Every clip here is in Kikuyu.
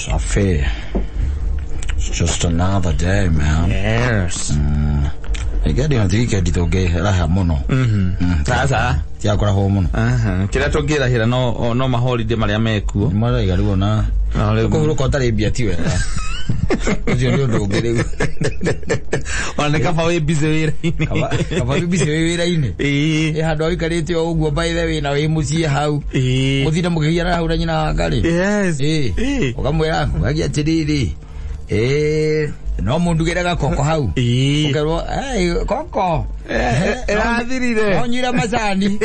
Safi. It's just another day, man. Yes. Weekend na ti weekend tũngĩraha mũno. Sasa Tiakũrahwo mũno. Kĩrĩa tũngĩrahĩra no maholiday marĩa mekuo. Maraiga rĩu ona No, rĩu- kũhurũka ũtarĩ mbia ti wega. Ũcio nĩ ũndũ ũngĩ rĩu. Ona nĩ kaba wĩ busy wĩra-inĩ. Kaba wĩ busy wĩ wĩra-inĩ. Ĩĩ. Ĩ handũ wĩikarĩte o ũguo by the way na wĩ mũciĩ hau. Ĩĩ. Mũthire mũkĩgiana hau na nyina wa ngarĩ. Yes. Ĩĩ. Ĩĩ. Ũkamwĩra wagia atĩrĩrĩ. Ĩĩ no mũndugĩre gakoko hau. Ĩĩ. Ũkerwo "Hey, koko. Ĩrathirire. No nyuire macani.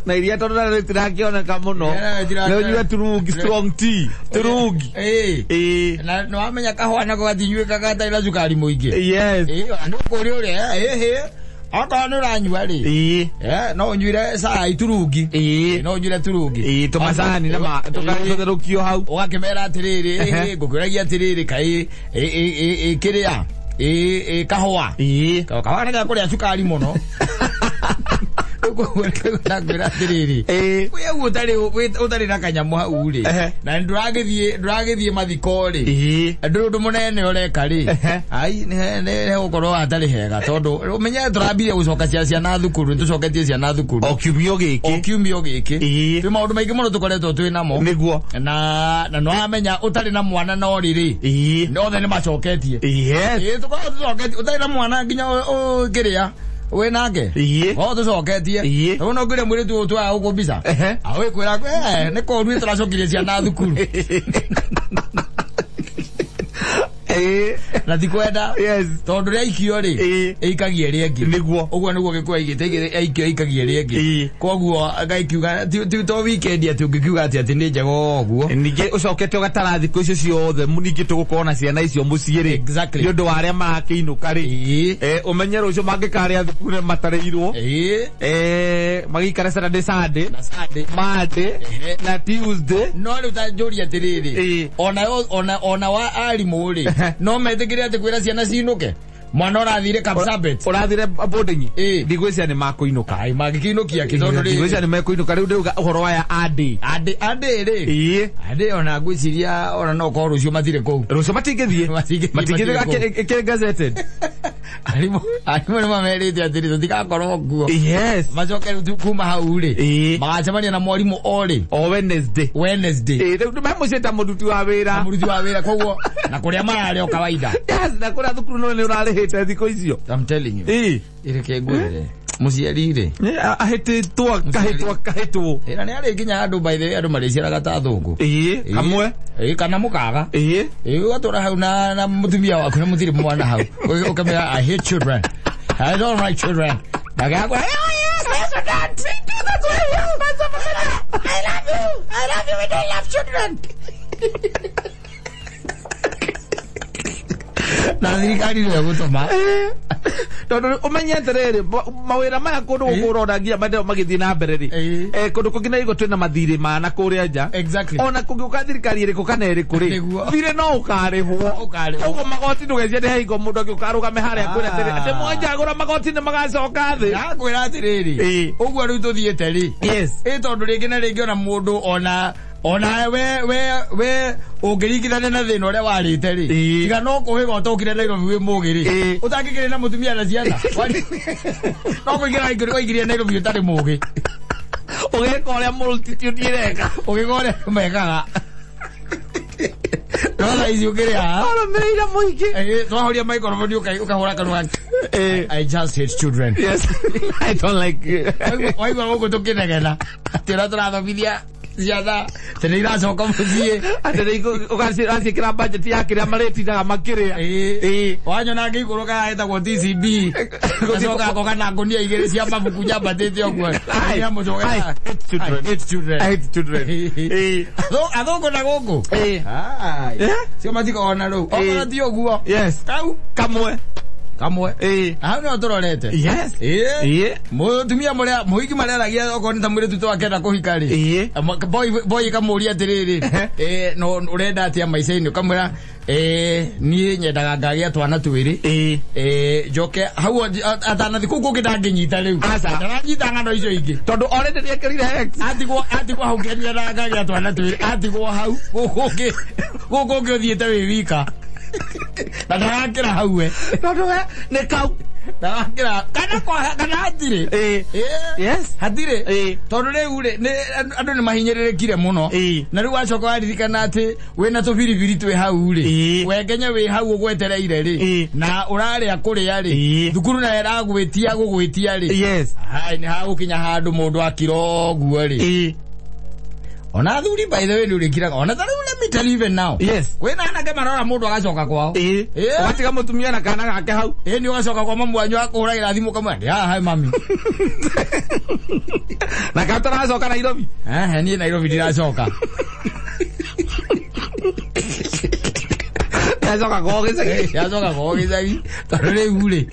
Na iria tondũ narĩo rĩtirakĩoneka mũno. Yeah, rĩtirakĩoneka. Nĩ ũnyue turungi strong tea. Turungi. Ĩĩ. Ĩĩ. Na nĩ wamenya kahũa nako gatinyuĩkaga gatarĩ na cukari mũingĩ. Yes. Ĩĩ, ona nĩ ũkũrĩa ũrĩa ĩhĩ. Okorwo nĩ ũranyua rĩ. Ĩĩ. No ũnyuire cai turungi. Ĩĩ. No ũnyuire turungi. Ĩĩ, tũmacani na ma tũgatherũkio hau. Ũgakĩmera atĩrĩrĩ, Ehe. ĩhĩ, ngũkĩũragia atĩrĩrĩ kaĩ ĩ kĩrĩa ĩ kahũa. Ĩĩ. Kahũa nĩ ga kũrĩa cukari mũno. Ndakwĩra atĩrĩrĩ. Ĩĩ. Wĩ ũguo ũtarĩ na kanyamũ hau rĩ. Ehe. Na ndũragĩthiĩ mathiko rĩ. Ĩĩ. Ndũrĩ ũndũ mũnene ũreka rĩ. Ehe. Ai nĩ gũkorwo hatarĩ hega tondũ ũmenye tũrambirie gũcoka ciana thukuru, nĩtũcoketie ciana thukuru. O kiumia O gĩkĩ. kiumia gĩkĩ. Ĩĩ. Twĩ maũndũ maingĩ mũno tũkoretwo twĩ namo. Nĩguo. Na nĩwamenya ũtarĩ na mwana no rĩrĩ. Ĩĩ. Othe nĩ macoketie. Yes. Ĩĩ tũkoragwo tũcoketie ũtarĩ na mwana nginya ũkĩrĩa wĩ nake. Ĩĩ. O tũcoketie. Ĩĩ. Rĩu no ngwĩre mũirĩtu ũyũ twaga gũkũ mbica. Ehe. Agwĩkwĩra nĩ koru tũracokirie ciana thukuru. Ĩĩ. Na ti kwenda. Yes. Tondũ rĩa ikio rĩ. Ĩĩ. Ĩikagia ĩrĩa ĩngĩ. Nĩguo. Ũguo nĩguo gĩkũyũ aigĩte aikio ĩikagia ĩrĩa ĩngĩ. Ĩĩ. Koguo agaikiuga ti to weekend atĩ ũngĩkiuga atĩ nĩ njega o ũguo. Ningĩ ũcokete ũgatara thikũ icio ciothe ningĩ tũgũkorwo na ciana icio mũciĩ rĩ. Exactly. Nĩ ũndũ wa arĩa marakĩinũka rĩ. Ĩĩ. Ũmenye rũciũ mangĩkarĩa thukuru nĩ matarĩirwo. Ĩĩ. Magĩikare Saturday, Sunday, Na Sunday. Monday Ehe. na Tuesday. No rĩu ta njũrie atĩrĩrĩ. Ĩĩ. Ona wa arimũ rĩ. No metĩkĩre atĩ kwĩra ciana cinũke. Mwana ũrathire Kapsabet. Ũrathire boarding. Ĩĩ. Ndigwĩciria nĩ makũinũka. Ai mangĩkĩinũkia kĩ tondũ rĩrĩ. Ndigwĩciria nĩ mekũinũka rĩu ndĩrauga ũhoro waya andĩ. Andĩ rĩ. Ĩĩ. Andĩ ona ngwĩciria ona no korwo rũciũ matirĩ kũu. Rũciũ matingĩthiĩ. Matingĩthiĩ, Matingĩthiĩ matirĩ kũu. ĩkĩrĩ gazetted. Arimũ nĩ mamerĩte atĩrĩ tũtigakorwo kuo. Yes. Macoke rĩu kuma hau rĩ. Ĩĩ. Magacemania na mwarimũ o rĩ. O Wednesday. Wednesday. Ĩĩ, rĩu me mũciĩ ta mũruti wa wĩra. Mũruti wa wĩra koguo na kũrĩa mararĩ o kawaida. Yes, na kũrĩa thukuru no nĩ ũrarĩhĩte thikũ icio. I'm telling you. Ĩĩ. Ireke ngwĩre. Mũciari rĩ. Ahĩtĩtwo kahĩtwo kahĩtwo. Ĩra nĩ arĩ nginya andũ by the way andũ marĩciaraga ta thũngũ. Ĩĩ, kamwe. Ĩĩ kana mũkaga. Ĩĩ. Ĩĩ ũgatũra hau na mũtumia waku na mũtirĩ mwana hau. Ũkamwĩra I hate children. I don't like children. Agakwa, oh yes, president. Me too, that's why we have I love you. I love you. We don't love children. Na thirikari nĩyo ĩgũtũma. Tondũ ũmenye atĩrĩrĩ, mawĩra maya kũndũ gũkũ ũrona nginya maendeleo magĩthiĩ na mbere rĩ. Kũndũ kũngĩ na igũ twĩna mathirĩ ma na kũrĩa nja. Exactly. Ona kũngĩũka thirikari ĩrĩkũ kana ĩrĩkũ rĩ. Nĩguo. Thirĩ no ũkarĩhwo. Ũkarĩhwo. Ũguo magoti ndũgecirie nĩ hingo mũndũ angĩũka arũgame harĩa akwĩre atĩrĩ, atĩ mwanjagũra magoti nĩ magacoka thĩ. Ndakwĩra atĩrĩrĩ. Ĩĩ. Ũguo rĩu tũthiĩte rĩ. Yes. Ĩ tondũ rĩngĩ na rĩngĩ ona mũndũ ona we ũngĩringithania na thĩna ũrĩa warĩte rĩ. Ĩĩ. Tiga no kũhĩga ũtokire Nairobi wĩ mũgĩ rĩ. Ĩĩ. Ũtangĩkĩrĩ na mũtumia na ciana. No kũingĩra waingĩrire Nairobi ũtarĩ mũgĩ. Ũgeka ũrĩa multitude ĩreka. Ũgĩka ũrĩa mekaga. No thaa ici ũkĩrĩ haha. Ũrũmĩrĩire mũingĩ. Twahoria microphone ũkahũra kanua. Ĩĩ. I just hate children. Yes. I don't like it. Waigua gũkũ tũkĩnegena. Atĩ ũrĩa tũrathomithia ciana atĩ nĩ iracoka mũciĩ. Atĩ nĩ ũgaciĩkĩra budget ya kĩrĩa marĩtindaga makĩrĩa. Ĩĩ. Wanyona ngĩikũrũka ĩtagwo TCB. Ngacoka ngoka na ngũnia igĩrĩ cia mabuku nyambatĩte ũguo. I hate children. I hate children. I hate children. Ĩĩ. Athũngũ na gũkũ. Ĩĩ. Ai. Cio matikoragwo na rũu. Okorwo ti ũguo. Yes. Kau. Kamwe. Kamwe. Ĩĩ. Hau nĩho tũrorete. Yes. Ĩĩ. Ĩĩ. Mũtumia mũrĩa mũhiki mareragia okorwo nĩ ta mũirĩtu twakenda kũhika rĩ. Ĩĩ. Boy ĩkamũria atĩrĩrĩ, no ũrenda atĩa maica-inĩ, ũkamwĩra niĩ nyendaga ngagĩa twana twĩrĩ. Ĩĩ. Njoke hau atanathi kũu kũngĩ ndangĩnyita rĩu. Aca. Ndaranyita ng'ano icio ingĩ. Tondũ already nĩekĩrire X. Atigwo hau ngendaga ngagĩa twana twĩrĩ, atigwo hau gũkũ ũngĩ ũthiĩte wĩ wika. Na ndarakĩra hau we. Tondũ we nĩ kau. Ndarakĩra kana kwa kana hatirĩ. Ĩĩ. Yes. Hatirĩ. Ĩĩ. Tondũ rĩu rĩ nĩ andũ nĩ mahinyĩrĩrĩkire mũno. Ĩĩ. Na rĩu wacoka waririkana atĩ wĩna tũbiribiri twĩ hau rĩ. Ĩĩ. Wengenye wĩ hau ũgwetereire rĩ. Ĩĩ. Na ũrarĩa kũrĩa rĩ. Ĩĩ. Thukuru nayo ĩragwĩtia gũgwĩtia rĩ. Yes. Hai nĩ hagũkinya handũ mũndũ akira ũguo rĩ. Ĩĩ. Ona athuri by the way nĩ ũrĩkiraga. Ona ta rĩu let me tell you even now. Yes. Kwĩna anake marora mũndũ agacoka kwao. Ĩĩ. Ĩĩ. Ũgatiga mũtumia na kana gake hau. Ĩĩ nĩ ũgacoka kwa mamu wanyu akũhũragĩra thimũ kamwe. Ndĩ haha mami. Na kau tũracoka Nairobi. Niĩ Nairobi ndiracoka. Ndacoka kwao gĩcagi. Ndacoka kwao gĩcagi. Tondũ rĩu rĩ.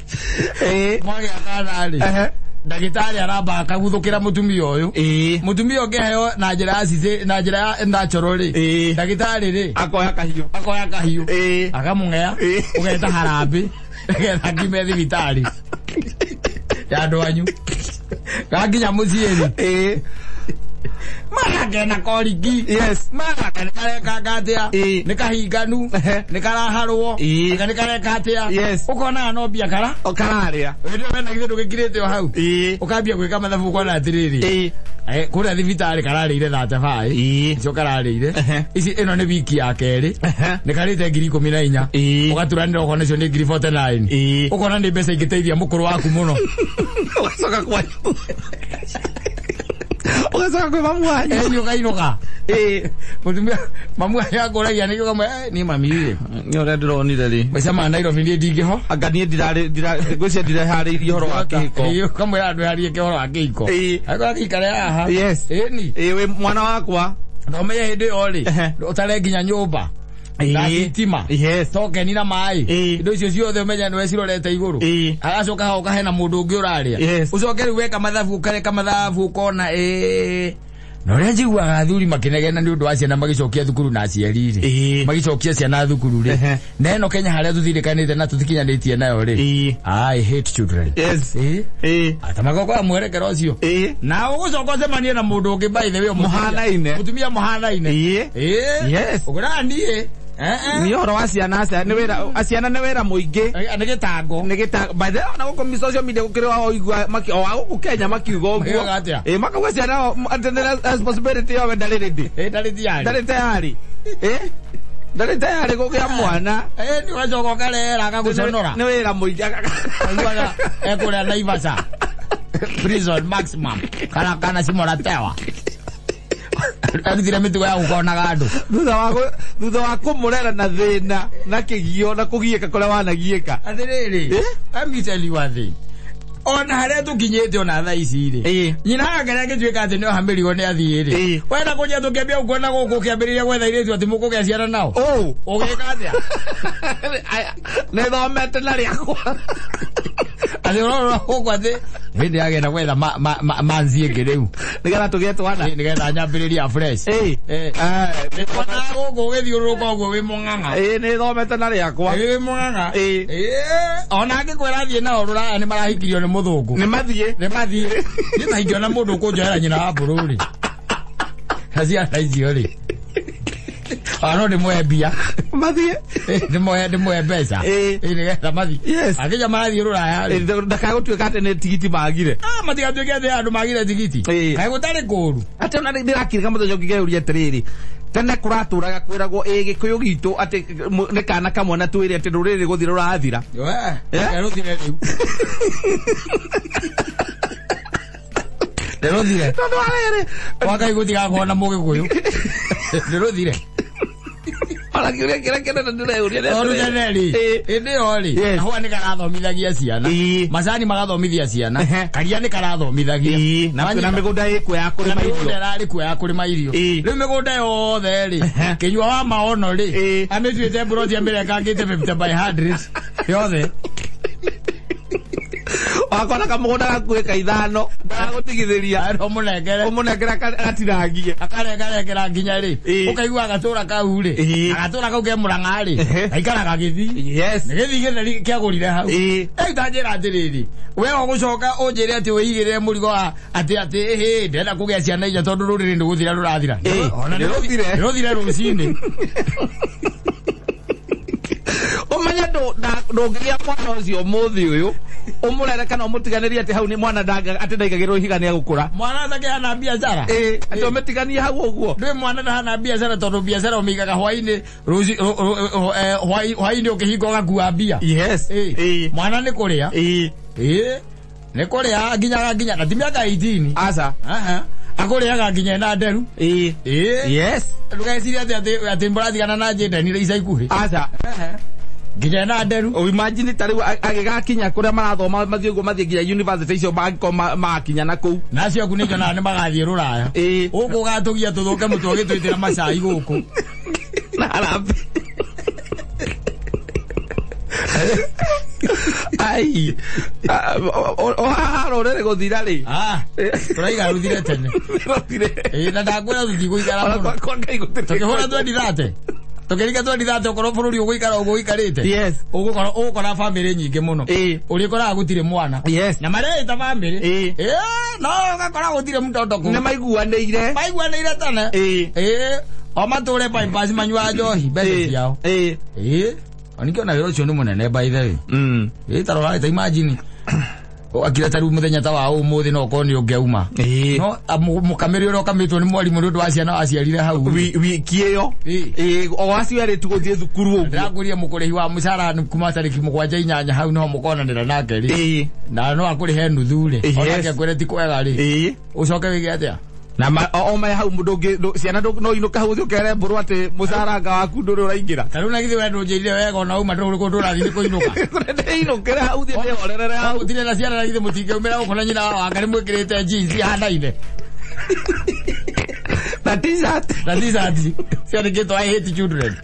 Ĩĩ. Mwagĩa kana rĩ. Ehe. Ndagĩtarĩ aramba akaguthũkĩra mũtumia ũyũ. Ĩĩ. Mũtumia ũngĩheo na njĩra ya cici, na njĩra ya natural rĩ. Ĩĩ. Ndagĩtarĩ rĩ. Akoya kahiũ. Akoya kahiũ. Ĩĩ. Akamũng'ea. Ĩĩ. Ũgeta harambĩ. Nĩgetha ngime thibitarĩ. Ya andũ anyu. Gakinya mũciĩ rĩ. Ĩĩ. Marakena koriki. Yes. Maraka nĩ karekanga atĩa. Ĩĩ. Nĩ kahinganu. Ehe. Nĩ karaharwo. Ĩĩ. Anga nĩ kareka atĩa. Yes. Ũkonaga no mbia kara. O kararĩa. Hĩndĩ ĩyo wena githĩ ndũgĩkirĩte o hau. Ĩĩ. Ũkambia gwĩka mathabu ũkona atĩrĩrĩ. Ĩĩ. Kũrĩa thibitarĩ kararĩire 35. Ĩĩ. Icio kararĩire. Ehe. Ici ĩno nĩ wiki ya kerĩ. Ehe. Nĩ karĩte 14,000. Ĩĩ. Ũgaturanĩra ũkona icio nĩ 49,000. Ĩĩ. Ũkona nĩ mbeca ingĩteithia mũkũrũ waku mũno. Ũgacoka kwanyu. Ũgacoka kwĩ mamu wanyu. Ĩĩ ũkainũka. Ĩĩ. Mũtumia mamu wanyu akũragia nĩkĩo kamwe niĩ mami rĩ. Nĩ ũrĩa ndĩronire rĩ. Maica ma Nairobi niĩ ndingĩho. Anga niĩ ngwĩciria ndireharĩirie ũhoro wa kĩhiko. Ĩĩ ũkamwĩra ndwĩharie ũhoro wa kĩhiko. Ĩĩ. Angĩkorwo gĩikare haha. Yes. Ĩni. Ĩĩ wĩ mwana wakwa. Na ũmenye hĩndĩ ĩyo rĩ, Ehe. ũtare nginya nyũmba. Na Ĩĩ. thitima. Yes. Tokeni na maĩ. Ĩĩ. Indo icio ciothe ũmenye nĩwe cirorete igũrũ. Ĩĩ. Agacoka hau ũkahe na mũndũ ũngĩ ũrarĩa. Yes. Ũcoke rĩu weka mathabu ũkareka mathabu ũkona ĩĩ. Na ũrĩa njiguaga athuri makĩnegena nĩ ũndũ wa ciana magĩcokia thukuru na aciari rĩ. Ĩĩ. Magĩcokia ciana thukuru rĩ. Ehe. Na ĩno Kenya harĩa tũthirĩkanĩte na tũtikinyanĩtie nayo rĩ. Ĩĩ. I hate children. Yes. Ĩĩ. Ĩĩ. Atamagokoya mwerekera ũcio. Ĩĩ. Na ũgũcoka ũcemanie na mũndũ ũngĩ by the way Mũhanaine. Mũtumia mũhanaine. Ĩĩ. Ĩĩ. Yes. Ũkwĩraga niĩ. Nĩ ũhoro wa ciana acia nĩ wĩra ciana nĩ wĩra mũingĩ. Nĩ gĩtango. Nĩ gĩta by the way ona gũkũ social media gũkĩrĩ wa ũigua o wa gũkũ Kenya makiuga ũguo. Makiugaga atĩa? Ĩĩ makauga ciana atĩ nĩ responsibility yao ndarĩ ready. Ĩĩ ndarĩ tayari. Ndarĩ tayari. Ĩĩ. Ndarĩ tayari kũgĩa mwana. Ĩĩ nĩ ũgacoka ũkarera agagũconora. Nĩ wĩra mũingĩ. Aiguaga ekũrĩa Naivasha. Prison maximum. Kana cimoratewa. Arutire mĩtugo ya gũkonaga andũ. Thutha wa kũmũrera na thĩna na kĩgio na kũgiĩka kũrĩa wanagiĩka. Atĩrĩrĩ, let me tell you one thing. Ona harĩa tũkinyĩte ona thaa ici rĩ. Ĩĩ. Nyina agakeria agĩtuĩka atĩ nĩoha mĩrigo nĩ athiĩ rĩ. Ĩĩ. Wenda kũnjia tũkĩambia gũkuona gũkũ ũkĩambĩrĩria gwetha airĩtu atĩ mũkũgĩa ciana nao. Ũũ. Ũgĩka atĩa? Nĩ thomete na rĩakwa. Atĩ ũrorora gũkũ atĩ hĩndĩ yagenda gwetha manzi ĩngĩ rĩu. Nĩgetha tũgĩe twana. Nĩgetha nyambĩrĩria fresh. Ĩĩ. Ona gũkũ ũgĩthiũrũrũka ũguo wĩ mũng'ang'a. Ĩĩ nĩ thomete na rĩakwa. Wĩ mũng'ang'a. Ĩĩ. Ĩĩ. Ona angĩkwĩra thiĩ nao rũraya nĩ marahikirio nĩ mũthũngũ. Nĩ mathiĩ. Nĩ mathiĩ. Niĩ ta ingĩona mũndũ ũkũnjohera nyina wa mbũrũ rĩ. Na ciana icio rĩ. Ona no ndĩmũhe mbia. Mathiĩ. Ndĩmũhe mbeca. Ĩĩ. Ĩĩ nĩgetha mathiĩ. Yes. Akĩnya marathiĩ rũraya rĩ. Ndakagũtuĩka atĩ nĩ tigiti magire. Matigatuĩke atĩ andũ magire tigiti. Ĩĩ. Kaĩ gũtarĩ kũũru. Atĩ ona ndĩrakirĩka mũthenya ũngĩ ngeyũria atĩrĩrĩ. Tene kũratũraga kwĩragwo ĩ gĩkũyũ gitũ atĩ nĩ kana kamwe na twĩre atĩ rũrĩrĩ gũthira rũrathira. Rũthire rĩu. Rũthire. Tondũ wa rĩrĩ. Wakai gũtigakorwo na mũgĩkũyũ. Rũthire. Ona kĩũria kĩrĩa kĩnene ndĩreyũria nĩ Tondũ atĩrĩrĩ. tene rĩ, Ĩĩ. hĩndĩ ĩyo rĩ, Yes. kahũa nĩ karathomithagia ciana. Ĩĩ. Macani magathomithia ciana. Ehe. Karia nĩ karathomithagia. Ĩĩ. Na mĩgũnda ĩkuo ya Na kũrĩma mĩgũnda irio. ĩrarĩ kuo ya kũrĩma irio. Ĩĩ. Rĩu mĩgũnda yothe rĩ, Ehe. kĩnyua wa maono rĩ, Ĩĩ. amĩtuĩte mburoti amĩrekangĩte 50 by 100 yothe. Wakona kamũgũnda gaku ĩka 5 ndagũtigithĩria. Ũmũnengere. Ũmũnengere agatinagie. Akarengarengera nginya rĩ. Ũkaigua agatũra kau rĩ. Agatũra kau ke Mũrang'a rĩ. Gaikaraga gĩthii. Yes. Nĩ gĩthii gĩtheri kĩagũrire hau. Rĩu ta njĩra atĩrĩrĩ. We ũgũcoka ũnjĩre atĩ wĩigĩrĩre mũrigo wa atĩ ĩhĩ ndĩrenda kũgĩa ciana inya tondũ rũrĩrĩ nĩ gũthira rũrathira. Ona nĩ rũthire rũcinĩ. Ũmenye ndũngĩgĩa mwana ũcio ũmũthĩ ũyũ ũmũrere kana ũmũtiganĩrie atĩ hau nĩ mwana atĩ ndaigagĩrwo ihiga nĩ egũkũra. Mwana atakĩhana biacara. Atĩ ũmĩtiganie hau ũguo. Ndũĩ mwana ndahana biacara tondũ biacara ũmĩigaga hwainĩ hwainĩ ũkĩhinga ũgakua mbia. Yes. Mwana nĩ kũrĩa. Nĩ kũrĩa nginya na ti mĩaka 18. Aca. Akũrĩaga nginya ena nderu. Yes. Ndũgecirie atĩ mũratigana na Jayden ica ikuhĩ. Aca. Nginya ena nderu. Imagine ta rĩu agĩgakinya kũrĩa marathoma mathiĩ ũguo mathiĩ nginya university icio mangĩkorwo makinya na kũu. Na acio aku nĩnjonaga nĩ magathiĩ rũraya. Gũkũ ũgatũgia tũthũke mũtwe ũgĩtwĩtĩra macai gũkũ. Na harambee. Ai. O rũrĩrĩ gũthira rĩ. Tũraiga rũthire tene. Rũthire. Na ndakwĩra tũtigũikara mũno. Kwa Ngai gũtirĩ. Tũkĩhũra 2030. Tũkĩringa 2030 okorwo bũrũri ũgũikara ũguo ũikarĩte. Yes. Ũgũkora bamĩrĩ nyingĩ mũno. Ũrĩkoraga gũtirĩ mwana. Yes. Na mareĩta bamĩrĩ. No ũgakora gũtirĩ mtoto kũu. Nĩ maiguanĩire. Maiguanĩire tene. O matũre bypass manyuaga njohi mbeca ciao. Onikĩona wĩra ũcio nĩ mũnene by the way. Ta rora ta imagine. Akira ta rĩu mũthenya ta wa ũmũthĩ no ũkorwo nĩ ũngĩauma. No mũkamĩre ũrĩa ũkamĩtwo nĩ mwarimũ nĩ ũndũ wa ciana waciarire hau. Wiki ĩyo. O acio erĩ tu gũthiĩ thukuru ũguo. Ndĩrakũria mũkũrĩhi wa mũcara kuma tarĩki 7 8 hau noho mũkonanĩra nake rĩ. Na no akũrĩhe nuthu rĩ. Onake akwĩre ti kwega rĩ. Ũcoke wĩke atĩa? Na o me hau ndũngĩ ciana no inũka hau ũthiĩ ũkere mbũrũ atĩ mũcaranga waku ndũrĩ ũraingĩra. Ta rĩu na githĩ we ndũnjĩrire wega ona uma ndũrĩ kũndũ ũrathiĩ nĩ kũinũka. Ndĩinũkĩre hau thiĩ ndĩhorerere hau. Gũtirĩ na ciana na githĩ mũtingĩumĩra gũkũ na nyina wa anga nĩ mwĩkĩrĩte jeans ihanaine. Na t-shirt. Na t-shirt. Ciandĩkĩtwo I hate children.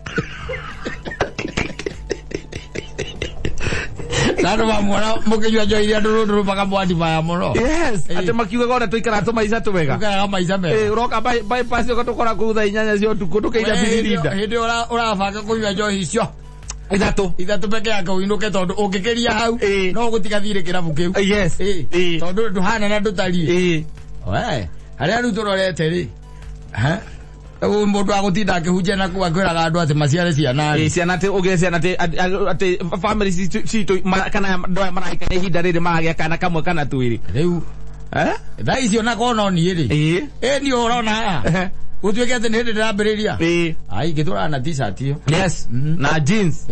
Na andũ mamuona mũkĩnyua njohi iria ndũrũ ndũrũ makamwandimaya mũno. Yes. Atĩ makiugaga ona tũikaraga tũmaica twega. Tũikaraga maica mega. Ũroka bypass ũgatũkora kũu thaa 8 cia ũtukũ ndũkĩira birinda. Hĩndĩ ĩyo ũrabanga kũnyua njohi icio. Ithatũ. Peke yake ũinũke tondũ ũngĩkĩria hau no ũgũtiga thirĩ kĩrabu kĩu. Yes. Tondũ ndũhana na ndũtariĩ. We, harĩa rĩu tũrorete rĩ. Mũndũ agũtinda akĩhunjia na kũu akwĩraga andũ atĩ maciare ciana rĩ. Ciana atĩ ũgĩe ciana atĩ family citũ kana andũ aya marahikania ihinda rĩrĩ maragĩa kana kamwe kana twĩrĩ. Rĩu thaa icio na korwo no niĩ rĩ. Niĩ ũrona haha. Gũtuĩke atĩ nĩ hĩndĩ ndĩrambĩrĩria. Ai ngĩtũraga na t-shirt ĩyo. Yes. Na jeans.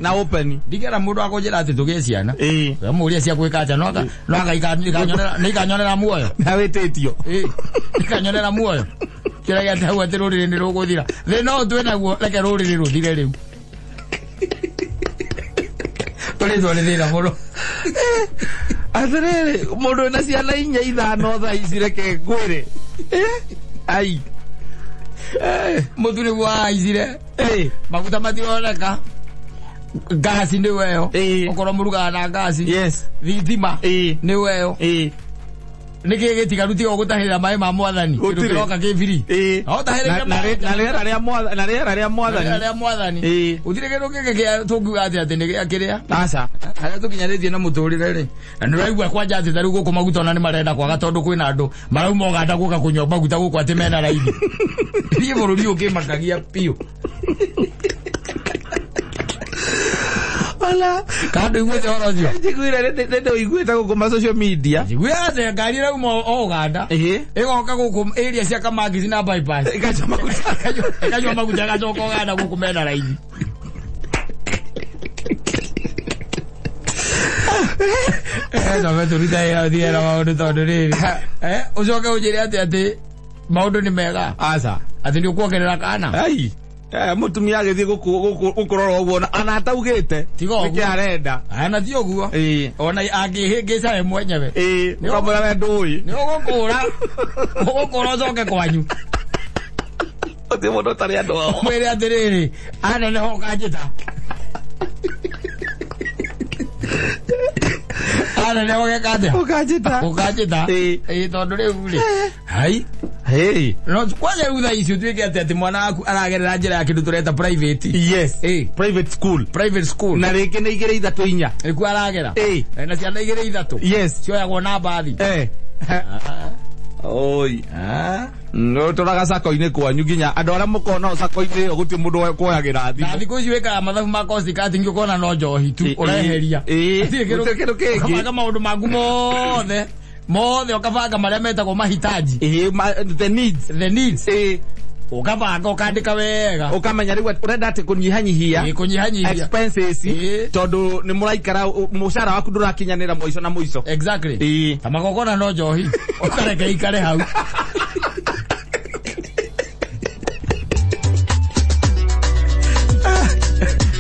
Na open. Ndingĩera mũndũ akũnjĩra atĩ tũgĩe ciana. Ũramũria cia gwĩka atĩa no ikanyonera muoyo. Na wĩtĩtio. Ikanyonera muoyo. Kĩrĩa gĩatĩ hau atĩ rũrĩrĩ nĩ rũgũthira. Thĩna ũyũ twĩ naguo reke rũrĩrĩ rũthire rĩu. Tũrĩtwo nĩ thĩna mũno. Atĩrĩrĩ mũndũ wĩna ciana 4 5 thaa ici reke ngwĩre. Ai. Mũtu nĩguo wahaicire. Maguta matironeka. Ngasi nĩ weyo. Okorwo mũrugaga na ngasi. Yes. Thitima nĩ weyo. Nĩkĩ gĩtigaru tiga gũtahĩrĩra maĩ ma mwathani. Kĩndũ kĩroka kĩ free. No ũtahĩrĩire na rĩera rĩa mwathani. Na rĩera rĩa mwathani. Rĩera rĩa mwathani. Gũtirĩ kĩndũ kĩngĩ kĩa tũngiuga atĩ atĩ nĩ gĩa kĩrĩa. Aca. Harĩa tũkinyanĩtie na mũtũrĩre rĩ. Na nĩ ũraigua kwanja atĩ ta rĩu gũkũ maguta ona nĩ marenda kwaga tondũ kwĩna andũ marauma Ũganda gũka kũnyua maguta gũkũ atĩ mena raithi. Niĩ bũrũri ũyũ ũkĩmakagia biũ. Wala. Kando iguĩte ũhoro ũcio? Njiguire nĩ ndĩũiguĩte gũkũ ma social media. Njiguire atĩ ngari ĩrauma o Ũganda. Ĩgoka gũkũ area cia Kamangisi na bypass. Ĩkanyua maguta. Ĩkanyua maguta ĩgacoka Ũganda gũkũ mena raithi. No tũrute wĩra ũthiĩ na maũndũ tondũ rĩrĩ. Ũcoke ũnjĩre atĩ atĩ maũndũ nĩ mega. Aca. Atĩ nĩ ũkuongerera kana. Ai. Mũtumia agĩthiĩ gũkũrora ũguo ona ataugĩte nĩkĩ arenda. Ana ti ũguo. Ona angĩhĩngĩca we mwenyewe. Ũkamwĩra we ndũĩ. Nĩ ũgũkũra. Ũgũkũra ũcoke kwanyu. Ũthiĩ mũndũ ũtarĩ andũ ao. Mwĩre atĩrĩrĩ, aneneha ũkanjĩta. Wanene ũgeka atĩa? Ũkanjĩta. Ũkanjĩta. Ĩĩ. Ĩĩ, tondũ rĩu rĩ, hai. Hey. No kwanja rĩu thaa ici ũtuĩke atĩ atĩ mwana waku aragerera njĩra ya kĩndũ tũreta private. Yes. Ĩĩ. Private school. Private school. Na rĩngĩ nĩ igĩrĩ ithatũ inya. Nĩkuo aragera. Ĩĩ. Na ciana igĩrĩ ithatũ. Yes. Cioyagwo na mbathi. Eh. Oi. Ah. No tũraga sako-inĩ kwanyu nginya andũ arĩa mũkoragwo nao sako-inĩ ĩyo gũtirĩ mũndũ kuoyagĩra Na thimũ. thikũ ici wĩkaga mathabu ma cost cutting ũkona no njohi tu Ĩ- ũreheria. ĩ- Hatirĩ kĩndũ- gũtirĩ kĩndũ kĩngĩ. Ũkabanga maũndũ maku mothe mothe, ũkabanga marĩa metagwo mahitaji. Ĩĩ, the needs. The needs. Ĩĩ. Ũkabanga ũkandĩka wega. Ũkamenya rĩu ũrenda atĩ kũnyihanyihia Ĩ, kũnyihanyihia expenses, Ĩĩ. tondũ nĩ mũraikara mũcara waku ndũrakinyanĩra mũico na mũico. Exactly. Ĩĩ. Ta magongona no njohi ũkareke ikare hau.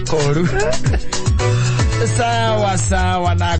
Koru. Sawa sawa na